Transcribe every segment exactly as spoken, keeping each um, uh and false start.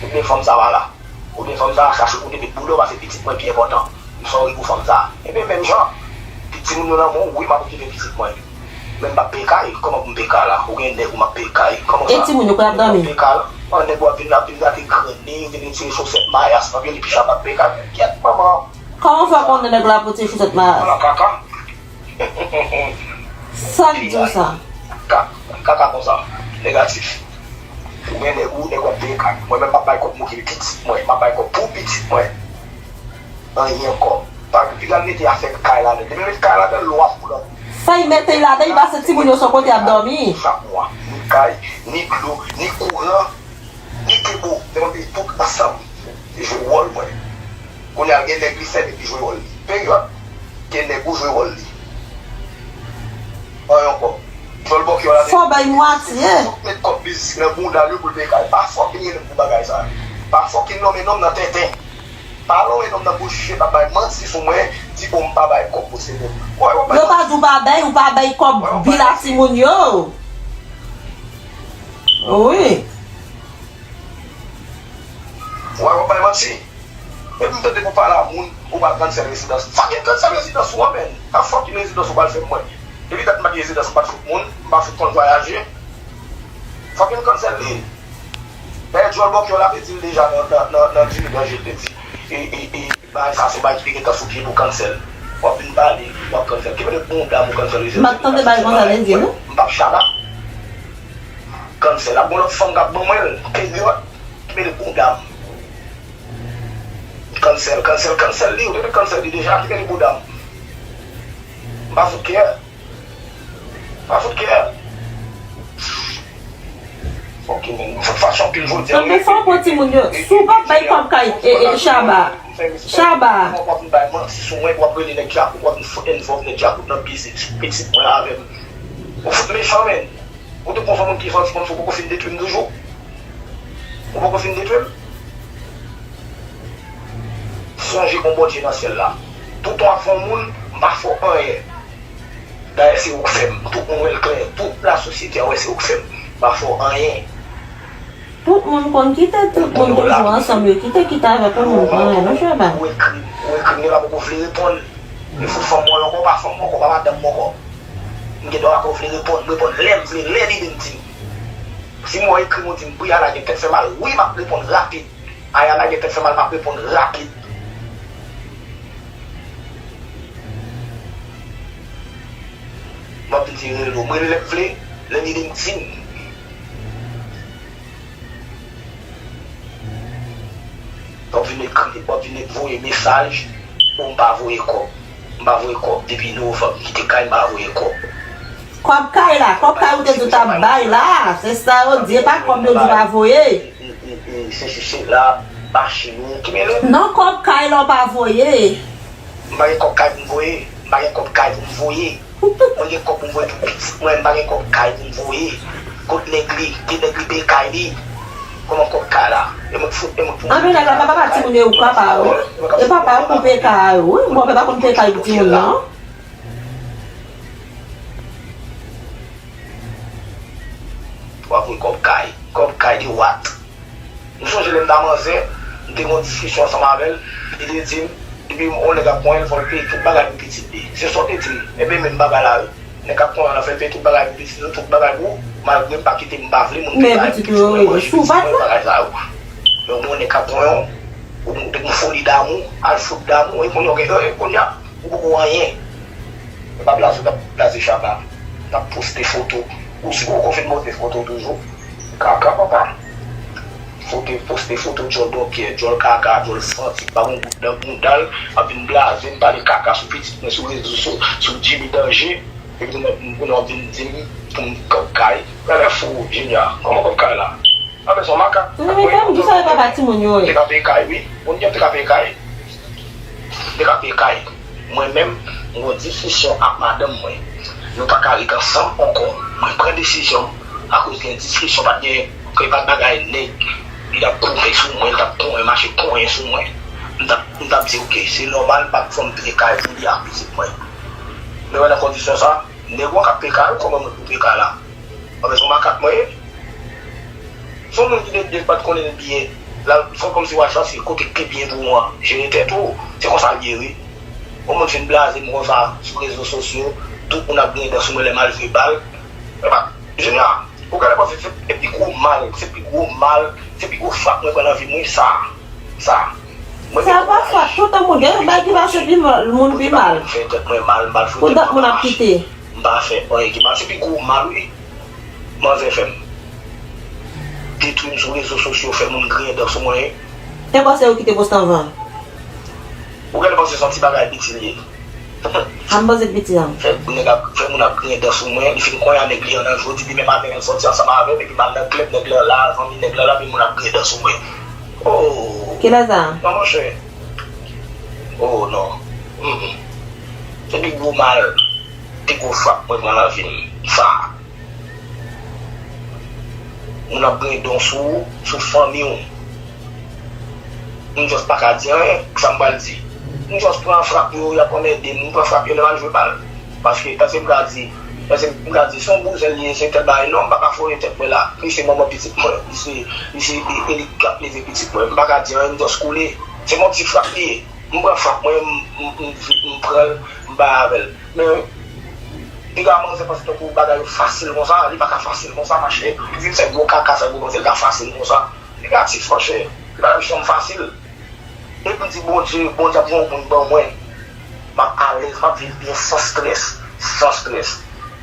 Ebyen fanm sa a la. Oubyen fanm sa a chache pou te met bouda w pase pitit mwen pi enpòtan. M sòri pou fanm sa a. Ebyen menm jan, pitit moun yo nan men w, wi m ap okipe pitit mwen. Men m p ap peye kay, kòman pou m peye kay la? Ou gen nèg ou m ap peye kay, kòman sa? E timoun yo kote y ap dòmi? M p ap peye kay la. An nèg w ap vin la, vin gate grenn li, vin retire sosèt mayas, nan pye li pi chaba peye kay. Kyèt manman. Kòman w fè konnen nèg la pou tire sosèt mayas? Ala kaka. Sa k di w sa? Ka, kaka konsa. Negatif. Ou gen nèg ou, nèg w ap peye kay. Mwen menm m ap bay kòb pou pitit mwen, m ap bay kòb pou pitit mwen. Anyen ankò. Pa piga l mete afè kay ladan. Depi l met kay ladan, lwa pou l. Fè y mete y ladan, y pase timoun yo sou kote y ap dòmi. Chak mwa, ni kay, ni dlo, ni kouran, ni kebo, depi tout ansanm. Li jwe wòl mwen. Kounye a gen nèg li sèvi epi jwe wòl li. Peryòd, gen nèg ou jwe wòl li. Anyen ankò. Djòl bòkyò la. Fò bay mwatye. Fòk met kòb biznis nan bounda l yo pou l peye kay. Pa fòk gen pou bagay sa. Pa fòk gen nonmen nonm nan tenten. Pa lonmen nonm nan bouch, pa bay manti sou mwen, di o m pa bay kòb pou timoun. Yo pa di w pa bay, ou pa bay kòb bila timoun yo. Wi. Ou wè w ap bay manti. Epi m tande pou pale a moun, ou pral cancel rezidans. Fucking cancel rezidans ou an, man. A fucking rezidans ou pral fè mwen. Depi dat m pa gen rezidans, m pa t fout moun, m pa fout konn vwayaje. Fucking cancel li. Dayè djòl bòkyò la te di l deja nan, nan, nan, nan Jimmy Danje, l te di, e, e, e, bagay sa se bagay ki te gentan sou pye pou cancel. W ap vin pale, w ap cancel. Ki mete bonda m ou cancel rezidans. M pa t tande bagay konsa l te di, non. M p ap chaba. Cancel. Ap gen lòt fanm k ap ban mwen l. Peryòd. Ki mete bonda m. Cancel, cancel, cancel li. Ou te cancel li deja. Ki mete bonda m. M pa fout kè. M pa fout kè. Ok, men. M fout fache anpil jodi a. Anben, fò w pran timoun yo. Si w p ap bay kòb kay, e, e, Chaba. Chaba. Fò w ap vin bay manti sou mwen, w ap rele nèg Djakout, w ap vin fout envòlv nèg Djakout nan biznis pitit mwen avè m. Ou fout mechan, men. Ou te konn fè moun ki fè ti konn si w poko fin detwi m toujou. Ou poko fin detwi m. Sonje gon Bondye nan syèl la. Toutan ap fè yon moun, m pa fè w anyen. Dayè se ou k fè m. Tout moun wè l klè. Tout lasosyete a wè se ou k fè m. M pa fè w anyen. Tout moun konn kite, tout moun toujou ansanm, yo kite, kite avèk yon moun, pa anyen, non, Chaba. Ou ekri, ou ekri m, gen dwa poko vle reponn. Li fout fanm mwen ankò, pa fanm mwen ankò, pa madanm mwen ankò. M gen dwa pa vle reponn, m reponn lè m vle, lè lide m di m. Si m wè w ekri m, ou di m, wi, Ayana gen tèt fè mal, wi, m ap reponn rapid. Ayana gen tèt fè mal, m ap reponn rapid. M ap vin di rele w, m rele lè m vle, lè lide m di m. W ap vin ekri, w ap vin voye mesaj, o m pa voye kòb. M pa voye kòb depi novanm, m kite kay, m pa voye kòb. Kòb kay la, kòb kay ou te di w t ap bay la, se sa yo di, e pa kòb yo di w pa voye. E, e, e, sesi sela, machin ou, ki mele. Non, kòb kay la w pa voye. M pa gen kòb kay pou m voye, m pa gen kòb kay pou m voye. Mwen gen kòb pou m voye pou pitit mwen, m pa gen kòb kay pou m voye. Kot nèg li? Ki nèg li peye kay li? Kòman kòb kay la? E mwen k fout, e mwen k fout. Anben nèg la pa papa timoun yo, papa yo. E papa yo pou peye kay yo, wi. Bon, papa konn peye kay pou timoun nan. W ap voye kòb kay. Kòb kay de wat. M sonje lè m ta manzè, m te gen yon diskisyon ansanm avè l, li te di m, depi yon nèg ap pran l, fò l peye tout bagay pou pitit li. Se sa w te di m. Enben, menm bagay la, wi. Nèg k ap pran l, fè l peye tout bagay pou pitit li, tout bagay pou ou, malgre m pa kite m pa vle moun peye bagay pou pitit mwen, manje pitit mwen, bagay sa yo. Men ou gen yon nèg k ap pran w, ou, ou, ou foli damou, al fout damou, e kounye a, e kounye a, ou poko anyen. E pa blaze, w t ap blaze Chaba. N ap poste foto. Ou si ou poko fin poste foto toujou. Kaka papa. Foto, poste foto djòl bòkyè, djòl kaka, djòl santi, pa gon gout nan bounda l, ap vin blaze m, pale kaka sou pitit mwen sou rezo sosyo, sou Jimmy Danje, epi kounye a w ap vin di m pou m kòb kay. Gade fou, Junior, kòman kòb kay la? Anben se yon makak. Mwen menm, kisa e papa timoun yo ye? Te ka peye kay, wi. Moun ki te ka peye kay. M te ka peye kay. Mwen menm, m gen yon diskisyon ak madanm mwen. Nou pa ka ret ansanm ankò. Mwen pran desizyon m akoz gen diskisyon, pa t gen, ke pa t bagay nèg. Li t ap konyen sou mwen, li t ap konyen, mache konyen sou mwen. M t ap, m t ap di, oke, se nòmal, m p ap fè m peye kay pou li ak pitit mwen. Men wè nan kondisyon sa, nèg ou an k ap peye kay ou, kòman mwen pou peye kay la? Anben se yon makak mwen ye. Se yon moun ki te byen, pa t konnen l byen. la, fò kòmsi w al chèche kote k pi byen pou ou an. Jere tèt ou. Se konsa l ye, wi. Yon moun fin blaze m konsa sou rezo sosyo, tout moun ap griyen dan sou mwen lè m al jwe bal. Epa, Junior, ou genlè panse se, se pi gwo mal, se pi gwo mal, se pi gwo frap mwen pran nan vi m, wi, sa. Sa. Mwen Sa gen pa frap, toutan moun gen yon bagay ki pase pi mal, moun pi mal. M fè tèt mwen mal, m pa fè tèt mwen mal. Pou dat moun ap kite. M pa fè anyen ki mal. Se pi gwo mal, wi. Manzè fè m detwi m sou rezo sosyo, fè moun griyen dan sou mwen. Te panse yo kite post anvan. Ou genlè panse se yon ti bagay piti l ye. A m panse piti an. Fè nèg ap, fè moun ap griyen dan sou mwen, li fin konya nèg li an nan jodi, demen maten l sòti ansanm avè m, epi m al nan klèb, nèg lan la, zanmi nèg lan la, epi moun ap griyen dan sou mwen. Oh! Kilè sa? Non, monchè. Oh, non. Mm, mm. Se pi gwo mal, pi gwo frap mwen pran nan vi m. Sa. Moun ap griyen dan sou ou, sou fanmi w. M just pa ka di anyen, sa m pral di. M just pran frap yo, y ap anmède m, m pran frap yo lè m al jwe bal. Paske, èske m ka di, èske m ka di, se yon bouzen li ye, se tèl bagay, non, m pa ka foure tèt mwen la. Li se manman pitit mwen, li se, li se e, e li k ap leve pitit mwen. M pa ka di anyen, m just koule. Se yon ti frap li ye. M pran frap mwen, m, m, m, m pran l, m bay avè l. Men, piga manzè panse tankou bagay yo fasil konsa, li pa ka fasil konsa, mache. Li vin fè gwo kaka sa pou panse l ka fasil konsa. Negatif, monchè. Li pa janm fasil. Depi m di Bondye, Bondye ap voye yon moun ban mwen, m ap alèz, m ap viv byen san strès, san strès.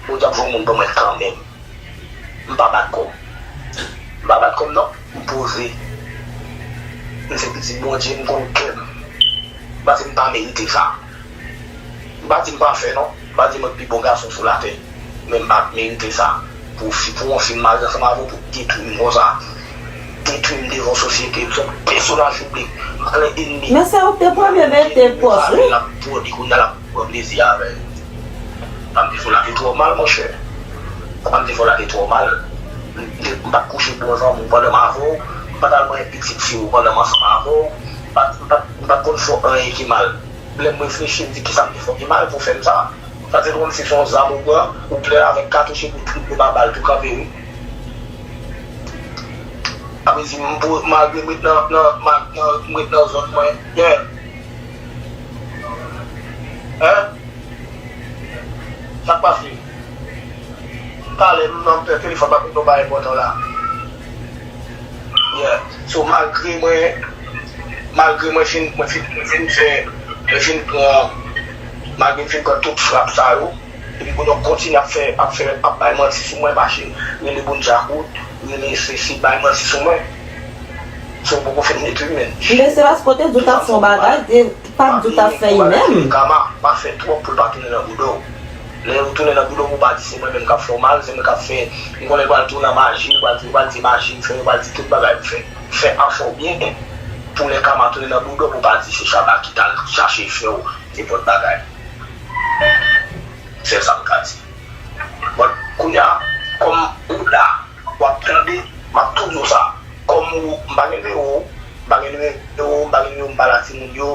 Bondye ap voye yon moun ban mwen kanmenm. M pa bat kò m. M pa bat kò m non. M poze. M se pitit Bondye, m konn kè m. M pa di m pa merite sa. M pa di m pafè non. M pa di mwen pi bon gason sou latè. Men m pa merite sa. Pou fi, pou yon fi m marye ansanm avè w, pou detwi m konsa. Detwi m devan sosyete, m se yon pèsonaj piblik. M pale ènmi. Men se ou k te premye mete pòs, wi. L ap pwodi kounye a, l ap pran plezi avè l. Sa m te fè w la te twò mal, monchè. Sa m te fè w la te twò mal. M te, m pa t kouche bon zanmi w pandan m avè w. M pa t al manyen pitit fi w pandan m ansanm avè w. M pa t, m pa t, m pa t konn fè w anyen ki mal. Lè m reflechi, m di, kisa m te fè w ki mal pou w fè m sa? Sa te kòmsi se yon zam ou pran, ou plè avèk katouch epi w triple pa bal tou kanpe, wi. Apre di, m pou, malgre m ret nan, nan, ma-, nan, m ret nan zòn mwen, yeah. Hein? Sa k pase? Talè m nan telefòn pa konn yon bagay enpòtan la. Yeah. So, malgre mwen, malgre mwen fin, mwen fin, mwen fin fè, mwen fin pran, malgre m fin pran tout frap sa yo, epi kounye a w kontinye ap fè, ap fè, ap bay manti sou mwen, mache rele moun djakout, rele sesi, bay manti sou mwen. So, w poko fin detwi m, menn. Men se paske w te di w t ap fè yon bagay, te, pa t di w t ap fè li menm. Kama, pa fè twòp pou l pa tounen nan bouda w. Lè yo tounen nan bouda w, pou w pa di se mwen menm k ap fè w mal, se mwen k ap fè, m konnen yo pral di w nan maji, yo pral di, yo pral di maji m fè, yo pral di tout bagay m fè. Fè afè w byen, pou lè kama tounen nan bouda w, pou w pa di se Shabba ki t al chache fè w nenpòt bagay. Sèl sa m ka di. Bon, kounye a, kòm ou la, w ap tande, m ap tou di w sa. Kòm ou, m pa gen nimewo w, m pa gen nimewo w, m pa gen nimewo, m pa la timoun yo.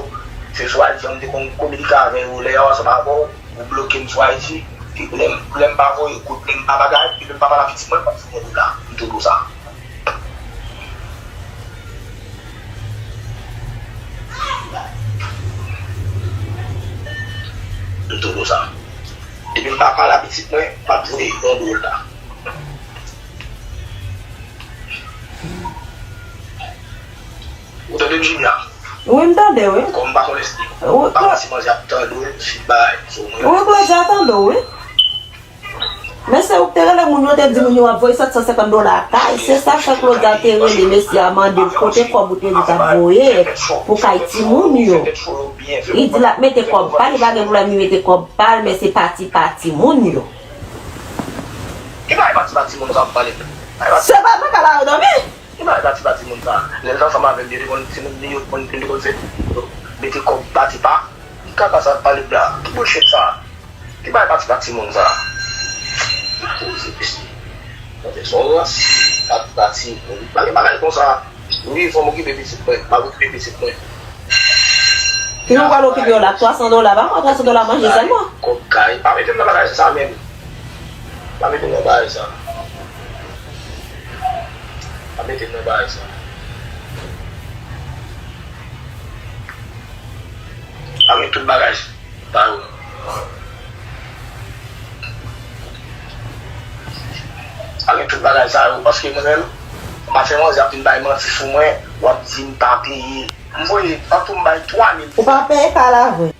Se sou I G an m te konn kominike avè yo lè yo ansanm avè w, ou bloke m sou I G. Epi lè m, lè m pa voye kout, lè m pa bagay, epi lè m pa pale a pitit mwen, m p ap fout mwen pou la. M tou di w sa. M tou di w sa. Depi m pa pale a pitit mwen, m ap voye yon dola. Ou tande m, Jimmy a? Wi, m tande, wi. Kòm m pa konnen si, wi, m pa konnen si manzè ap tande w, si bay, so mwen. Wi, Claudia tande w, wi. Men se ou k te rele moun yo, te di moun yo w ap voye sèt san senkant dola kay. Se sa fè Claudia te rele mesye a, mande l kote kòb ou te di w t ap voye pou kay timoun yo. Li di l ap mete kòb pa l, li pa gen pwoblèm li mete kòb pa l, men se pati pa timoun yo. Ki bagay pati pa timoun sa w ap pale? Se pa mwen k al a yo dòmi. Ki bagay pati pa timoun sa? Lè l t ansanm avè m, yo te konn timoun li, yo te konn, yo te konn fè mete kòb pati pa. Ki kaka sa w ap pale la? Ki bullshit sa? Ki bagay pati pa timoun sa? Poze mesye. Tande son rans. Pati pa timoun. Pa gen bagay konsa. Wi, fò m okipe pitit mwen. M ap okipe pitit mwen. Ki jan w pral okipe yo la? Twa san dola, pa mwen twa san dola manje sèlman. Kòb kay. Pa mete m nan bagay sa menm. Pa mete m nan bagay sa. Pa mete m nan bagay sa. Tout bagay sa yo. Sa gen tout bagay sa yo, paske mwen menm, m pa fè manzè ap vin bay manti sou mwen, w ap di m pa peye. M voye, an tou m bay twa mil. Ou pa peye ka la vre.